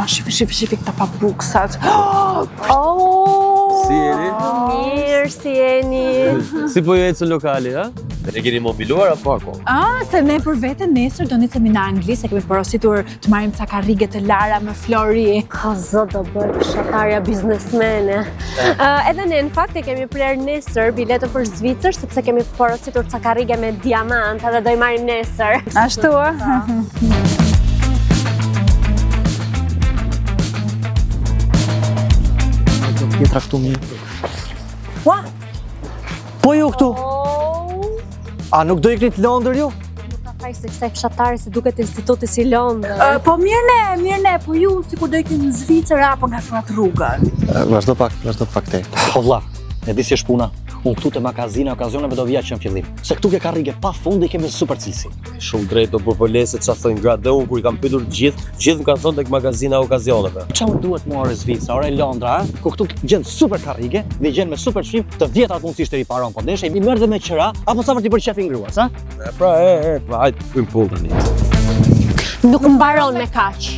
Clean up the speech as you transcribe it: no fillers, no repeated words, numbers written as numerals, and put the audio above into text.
Shifi, shifi, shifi këta pabuksat. Oh! Si jeni? Mirë, si jeni? Si po ju ecën lokali, ha? E keni mobiluar apo akoma? Ah, se ne për vete nesër do nisemi në Angli, se kemi porositur të marrim ca karrige të lara me flori. O zot do bëhet fshatarja biznesmene. Uh, edhe ne në fakt e kemi prerë nesër biletën për Zvicër sepse kemi porositur ca karrige me diamant edhe do i marrim nesër. Ashtu, ë? Tjetra këtu mirë. Ua, Po ju këtu? Oh, A nuk do iknit Londër ju? nuk ka faj se kësaj fshatare se duket instituti si Londër. Ë, po mirë ne, mirë ne, po ju sikur do ikim në Zvicër apo nga thuat rrugën. Vazhdo pak, vazhdo pak te. Po vlla, e di si është puna. Unë këtu te magazina e okazioneve do vija që në fillim. Se këtu ke karrige pa fund dhe i kemi super cilësi. Shumë drejt do po le se ça thonë gratë dhe unë kur i kam pyetur të gjithë, gjithë më kanë thënë tek magazina e okazioneve. Ça më duhet mua ore Zvicra, ore Londra, a? Ku këtu gjen super karrige dhe i gjen me super çmim, të vjetrat mundësisht e riparon, po deshe i merr dhe me qera, apo sa për t'i bërë qefin gruas, a? E pra, e, e, pra, hajt, bëjmë punë tani. Nuk mbaron me kaq.